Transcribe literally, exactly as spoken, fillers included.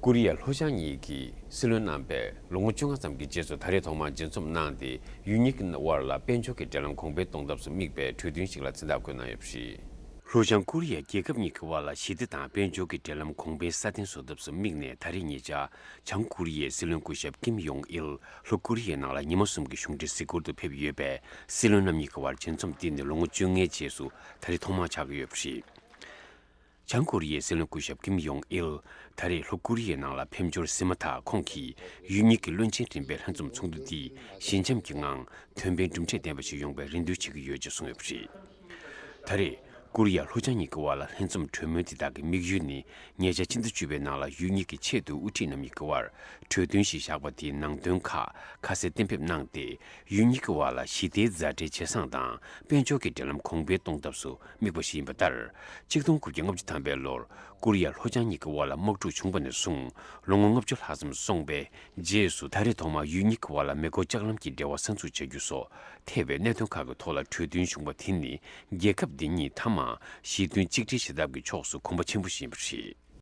ཀོ་རི་ཡ་ལྷོ་བྱང་གཉིས་ཀྱི་སྲིད་བློན་རྣམ་པས་ལོ་ངོ་བཅོ་ལྔ་ཙམ་གྱི་རྗེས་སུ་ད་རེས་ཐོག་མར་མཇལ་འཛོམས་གནང་སྟེ། ཡུལ་གཉིས་ཀྱི་དབར་ལ་དཔལ་འབྱོར་གྱི་འབྲེལ་ལམ་གོང་འཕེལ་གཏོང་ཐབས་སུ་དམིགས་པའི་གྲོས་མཐུན་ཞིག་ལ་མཚན་རྟགས་བཀོད་གནང་ཡོད་པ་རེད། ལྷོ་བྱང་ཀོ་རི་ཡ་རྒྱལ་ཁབ་གཉིས་ཀྱི་དབར་ལ་ཞི་བདེ་དང་དཔལ་འབྱོར་གྱི་འབྲེལ་ལམ་གོང་འཕེལ་སྲ་བརྟན་བཟོ་ཐབས་སུ་དམིགས་ནས། ད་རེས་ཉེ་ཆར་བྱང་ཀོ་རི་ཡའི་སྲིད་བློན་སྐུ་ཞབས་ཀིམ་ཡོང་ཨིལ་ལྷོ་ཀོ་རི་ཡའི་ནང་ལ་ཉི་མ་གསུམ་གྱི་གཞུང་འབྲེལ་གཟིགས་སྐོར་དུ་ཕེབས་ཡོད་པས། སྲིད་བློན་རྣམ་གཉིས་ཀྱི་དབར་མཇལ་འཛོམས་འདི་ནི་ལོ་ངོ་བཅོ་ལྔའི་རྗེས་སུ་ད་རེས་ཐོག་མར་ཆགས་ཀྱི་ཡོད་པ་རེད། བྱང་ཀོ་རི་ཡའི་སྲིད་བློན་སྐུ་ཞབས་ཀིམ་ཡོང་ཨིལ་ད་རེས་ལྷོ་ཀོ་རི་ཡའི་ནང་ལ་ཕེབས་འབྱོར་ཟིན་མ་ཐག་ཁོང་གིས་ཡུལ་གཉིས་ཀྱི་བློན་ཆེན་རིམ་པའི་ལྷན་འཛོམས་ཚོགས་འདུ་འདི་ཞི་འཇམ་གྱི་ངང་དོན་ཕན་གྲུབ་འབྲས་ལྡན་པ་ཞིག་ཡོང་བའི་རེ་འདུན་བྱེད་ཀྱི་ཡོད་ཅེས་གསུངས་ཡོད་པ་རེད། ད་རེས་ཀོ་རི་ཡ་ལྷོ་བྱང་གཉིས་ཀྱི་དབར་ལ་ལྷན་འཛོམས་གྲོས་མོལ་འདི་དག་གི་དམིགས་ཡུལ་ནི། ཉེ་ཆར་ཕྱི་ཟླ་བཅུ་པའི་ནང་ལ་ཡུལ་གཉིས་ཀྱི་ཆེས་མཐོའི་དབུ་ཁྲིད་རྣམ་གཉིས་ཀྱི་དབར་གྲོས་མཐུན་ཞིག་བཞག་པ་དེའི་ནང་དོན་ཁག་ཁ་གསལ་གཏན་འབེབས་གནང་སྟེ། ཡུལ་གཉིས་ཀྱི་དབར་ལ་ཞི་བདེའི་མཛའ་འབྲེལ་ཇེ་བཟང་དང་། དཔལ་འབྱོར་གྱི་འབྲེལ་ལམ་གོང་འཕེལ་གཏོང་ཐབས་སུ་དམིགས་པ་ཞིག་ཡིན་པ་ལྟར། གཅིག་སྟོང་དགུ་བརྒྱ་ལྔ་བཅུ་ཐམ་པའི་ལོར་ཀོ་རི་ཡ་ལྷོ་བྱང་གཉིས་ཀྱི་དབར་ལ་དམག་འཁྲུག་བྱུང་བ་ནས་བཟུང་ལོ་ངོ་ལྔ་བཅུ་ལྷག་ཙམ་སོང་པའི་རྗེས་སུ། ད་རེས་ཐོག་མར་ཡུལ་གཉིས་ཀྱི་དབར་ལ་མེ་འཁོར་ལྕགས་ལམ་གྱི་འབྲེལ་བ་གསར་འཛུགས་བྱ་རྒྱུ་སོགས་ཐེ་བའི་གནད་དོན་ཁག་གི་ཐོག་ལ་གྲོས་མཐུན་བྱུང་བ་དེ་ནི། རྒྱལ་ཁབ་འདི་གཉིས་མཐའ་མར་ཞི་མཐུན་གཅིག་སྒྲིལ་བྱེད་ཐབས་ཀྱི་ཕྱོགས་སུ་གོམ་པ་ཆེན་པོ་ཞིག་ཡིན་པ་རེད།